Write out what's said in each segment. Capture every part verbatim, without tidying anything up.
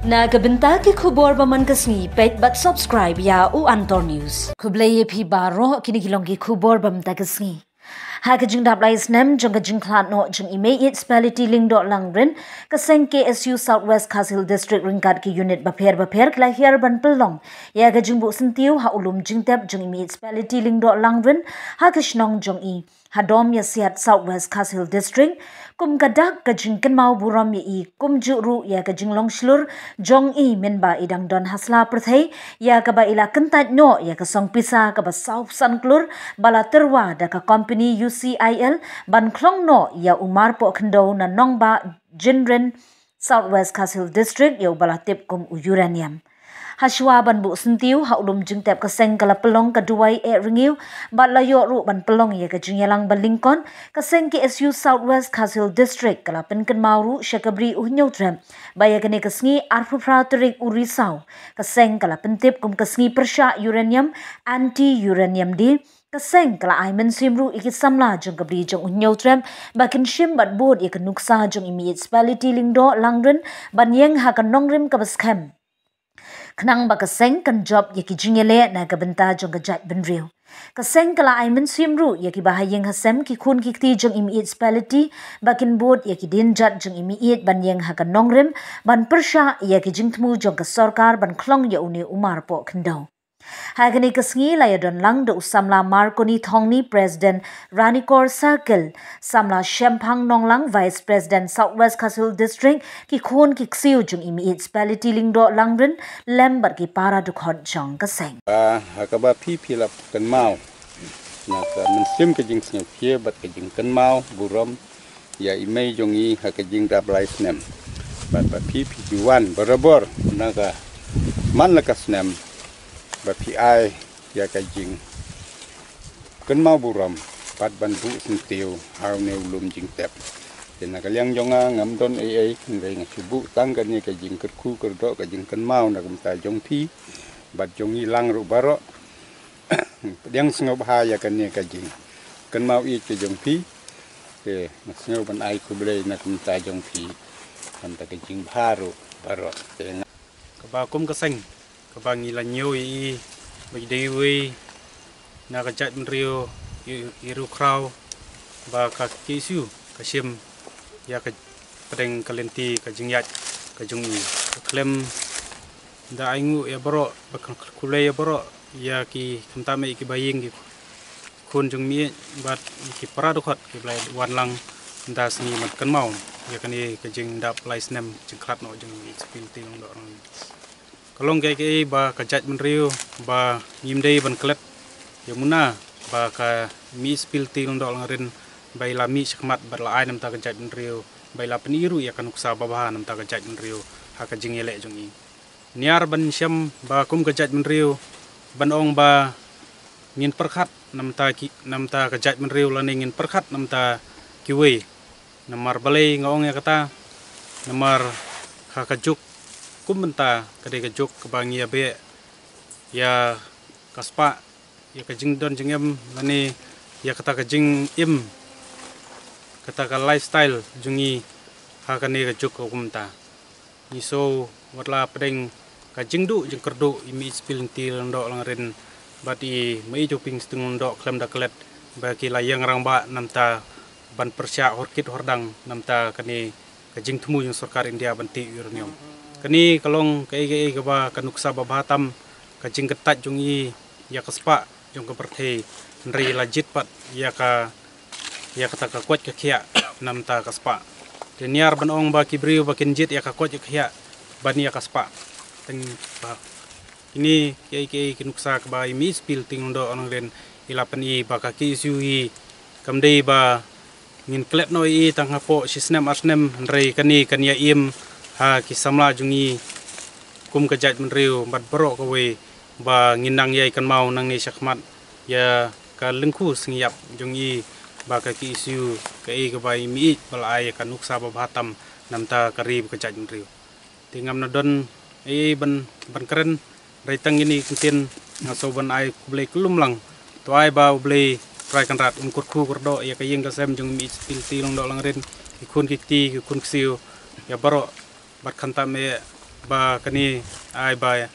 Na ka bynta ki khubor ba man ka sngi, peit bad subscribe ïa u Antor News. Khublei ïa phi baroh, kine ki long ki khubor ba mynta ka sngi. Ha ka jingdap lai snem jong ka jingkhlad noh jong i Mei Ïeit Spelity Lyngdoh Langrin, ka seng K S U South West Khasi Hills District ryngkat ki unit bapher bapher ki la hiar ban pynlong ïa ka jingbuh syntiew ha u lum jingtep jong i Mei Ïeit Spelity Lyngdoh Langrin ha ka shnong jong i, ha Dom Ïasiat, South West Khasi Hills District, kum ka dak ka jingkynmaw burom ïa i, kumjuh ruh ïa ka jinglong shlur jong i mynba i dang don ha sla pyrthei, ïa kaba i la kyntait noh ïa ka song pisa kaba saw phew san klur ba la tyrwa da ka kompani U C I L ban khlong noh ïa u mar poh khyndew na nongbah Jinrin, South West Khasi Hills District, ïa uba la tip kum u uranium. Hashwa ban buh syntiew ha u lum jingtep, ka seng ka la pynlong ka duwai eh rngiew bad la ïoh ruh ban pynlong ïa ka jingïalang ba lyngkot. Ka seng K S U South West Khasi Hills District ka la pynkynmaw ruh sha ka Bri u Hynñiewtrep ba ïa kane ka sngi arphew phra tarik u Risaw, ka seng ka la pyntip kum ka sngi pyrshah uranium, Anti Uranium Day. Ka seng ka la ai mynsiem ruh ïa ki samla jong ka Bri jong u Hynñiewtrep ba kin shim bad bud ïa ka nuksa jong i Mei Ïeit Spelity Lyngdoh Langrin ban ïeng ha ka nongrim kaba skhem, khnang ba ka seng kan jop ïa ki jingïaleh na ka bynta jong ka jaitbynriew. Ka seng ka la ai mynsiem ruh ïa kiba ha ïing ha sem, ki khun ki kti jong i Mei Ïeit Spelity ba kin bud ïa ki dienjat jong i Mei Ïeit ban ïeng ha ka nongrim ban pyrshah ïa ki jingthmu jong ka sorkar ban khlong ïa une u mar poh khyndew. Ha kane ka sngi la ïadon lang da u samla Marconi Thongni, President Ranikor Circle, samla Shemphang Nonglang, Vice President South West Khasi Hills District, ki khun ki ksiew jong i Mei Ïeit Spelity Lyngdoh Langrin, lem bad ki para dkhot jong ka seng. Ah, ha kaba phi phi la kynmaw na ka mynsiem ka jingsngewkhia bad ka jingkynmaw burom ïa i mei jong i ha ka jingdap lai snem. Bad ba phi phi ju wan barabor na ka man la ka snem ba phi ai ïa ka jingkynmaw burom bad ban buh syntiew ha une u lum jingtep. Te na ka liang jong nga ngam don ei ei, hynrei nga shu buh tang kane ka jingkyrkhu kyrdoh, ka jingkynmaw na ka bynta jong phi bad jong ngi lang ruh baroh. Pdiang sngewbha ïa kane ka jingkynmaw ïeit ka jong phi. Te nga sngew ban ai khublei na ka bynta jong phi, na ka bynta ka jingbha ruh baroh. Te nga kaba kum ka seng kaba ngi la ñiew ïa i ba i dei iwei na ka jaitbynriew i, i riewkhraw ba ka K S U ka shim ïa ka pdeng ka lynti ka jingïaid ka jong i. Ka khlem da ainguh ïa baroh, ba khlem khublei ïa baroh, ïa ki khamtam eh kiba ïeng, ki khun jong i Mei Ïeit bad ki para dkhot kiba la wan lang mynta sngi ban kynmaw ïa kane ka jingdap lai snem jingkhlad noh jong i Mei Ïeit Spelity Lyngdoh Langrin. Ka long kaei kaei ba ka jaitbynriew ba ngim dei ban klet ïa muna ba ka Mei Ïeit Spelity Lyngdoh Langrin ba i la mih shakhmat bad la ai na bynta ka jaitbynriew, ba i la pyni ruh ïa ka nuksa babha na bynta ka jaitbynriew ha ka jingïaleh jong i. Niar ban shem ba kum ka jaitbynriew ban ong ba ngin pyrkhat na bynta ki, na bynta ka jaitbynriew lane ngin pyrkhat na bynta kiwei. Namar balei nga ong ïa kata? Namar ha ka juk kum mynta ka dei ka juk kaba ngi ïa beh ïa ka spah, ïa ka jingdon jingem lane ïa kata ka jingim, kata ka lifestyle jong ngi ha kane ka juk ka kum mynta. Ngi sngew wat la pdeng ka jingduh jingkyrduh i Mei Ïeit Spelity Lyngdoh Langrin bad i Mei Ïeit Hoping Sting Lyngdoh khlem da klet ba ki la ïeng rangbah na bynta ban pyrshah hor kit hor dang na bynta kane ka jingthmu jong sorkar India ban tih uranium. Kane ka long kaei kaei kaba ka nuksa babha tam ka jingkyntait jong i ïa ka spah jong ka pyrthei, hynrei la jied pat ïa ka, ïa kata ka koit ka khiah na bynta ka spah. Te niar ban ong ba ki briew ba kin jied ïa ka koit ka khiah ban ïa ka spah. Teng ba kine kiei kiei ki nuksa kaba i Mei Ïeit Spelity Lyngdoh Langrin i la pyni ba ka K S U hi kam dei ba ngin klet noh ïa i tang hapoh shi snem ar snem, hynrei kane kan ïa im ha ki samla jong ngi kum ka jaitbynriew bad baroh kawei, ba ngin nang ïai kynmaw nangne shakhmat ïa ka lyngkhu sngi ïap jong i ba ka K S U kaei kaba i Mei Ïeit ba la ai ïa ka nuksa babha tam na bynta ka ri bad ka jaitbynriew. Te ngam don ei ei ban, ban kren, hynrei tang kine ki ktien nga sngew ban ai khublei kyllum lang. To ai ba U Blei Trai Kynrad un kyrkhu kyrdoh ïa ka ïing ka sem jong i Mei Ïeit Spelity Lyngdoh Langrin, ki khun ki kti, ki khun ksiew, ïa baroh, bad khamtam eh Ba kane ai ba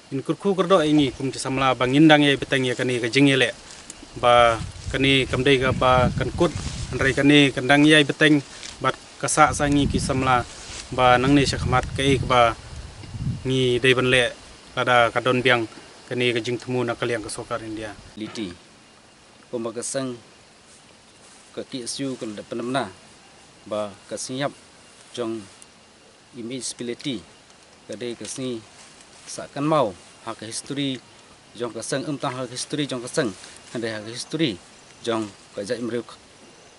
in kyrkhu kyrdoh ïa ngi kum ki samla ba ngin dang ïai bteng ïa kane ka jingïaleh. Ba kane kam dei kaba kan kut, hynrei kane kan dang ïai bteng bad ka sah sa ngi ki samla ba nangne sha khmat kaei kaba ngi dei ban leh lada ka don biang kane ka jingthmu na ka liang ka sorkar India. Liti. Kumba ka seng ka K S U ka la dep pynbna ba ka sngi ïap jong i Mei Spileti ka dei ka sngi sah kynmaw ha ka history jong ka seng, ym tang ha ka history jong ka seng, hynrei ha ka history jong ka jaitbynriew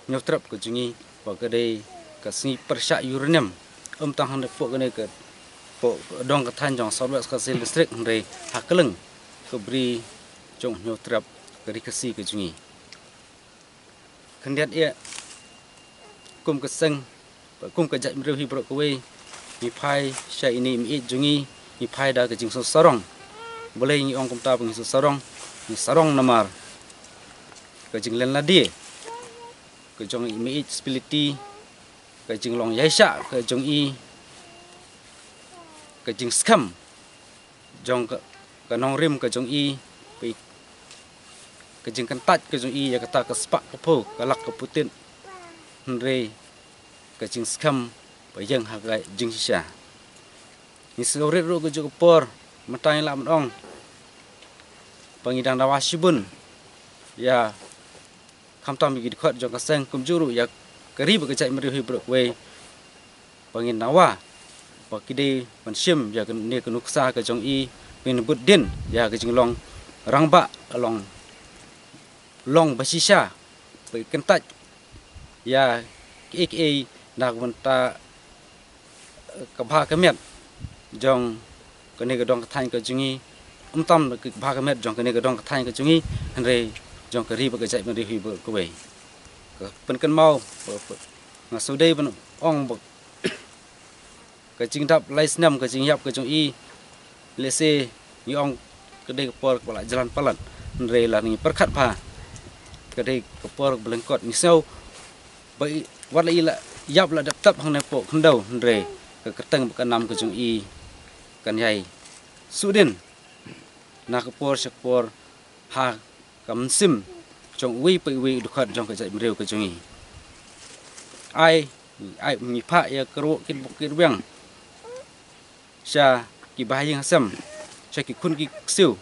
Hynñiewtrep ka jong ngi, ba ka dei ka sngi pyrshah uranium, ym tang hangne hapoh kane ka, hapoh dong ka thaiñ jong South West Khasi Hills District, hynrei ha kylleng ka bri jong Hynñiewtrep ka ri Khasi ka jong ngi. Khyndiat ïa kum ka seng, kum ka jaitbynriew hi baroh kawei, ngi phai sha ine i Mei jong ngi, ngi phai da ka jingsngewsarong. Balei ngi ong kumta ba ngi sngewsarong? Ngi sarong namar ka jinglen lade ka jong i Mei Spileti, ka jinglong ïaishah ka jong i, ka jingskhem jong ka, ka nongrim ka jong i, ka jingkyntait ka jong i ïa kata ka spah ka phew, ka lak ka putit, hynrei ka jingskhem ba ïeng ha ka jingshisha. Ngi sngewrit ruh kajuh ka por, mynta ngi lah ban ong ba ngi dang dawa shibun ïa khamtam ïa ki dkhot jong ka seng, kumjuh ruh ïa ka ri bad ka jaitbynriew hi baroh kawei, ba ngin dawa ba ki dei ban shim ïa kane ka nuksa ka jong i, ba ngin bud dien ïa ka jinglong rangbah, long, long ba shisha, ba kyntait ïa kiei kiei na ka bynta ka bha ka miat jong kane ka dong ka thaiñ ka jong ngi, ym tang ka bha ka miat jong kane ka dong ka thaiñ ka jong ngi, hynrei jong ka ri bad ka jaitbynriew hi baroh kawei. Ka pynkynmaw, nga sngewdei ban ong ba ka jingdap lai snem ka jingïap ka jong i, lehse ngi ong ka dei ka por kaba la jlan palat, hynrei lada ngi pyrkhat bha ka dei ka por ba lyngkot. Ngi sngew ba i, wat la i la ïap la dep tap hangne hapoh khyndew, hynrei ka kyrteng bad ka nam ka jong i kan ïai suhdien na ka por sha ka por ha ka mynsiem jong uwei pa uwei u dkhot jong ka jaitbynriew ka jong i. Ai, ai ngi phah ïa ka ruh kit bok kit biang sha ki bahaïing hasem, sha ki khun ki ksiew,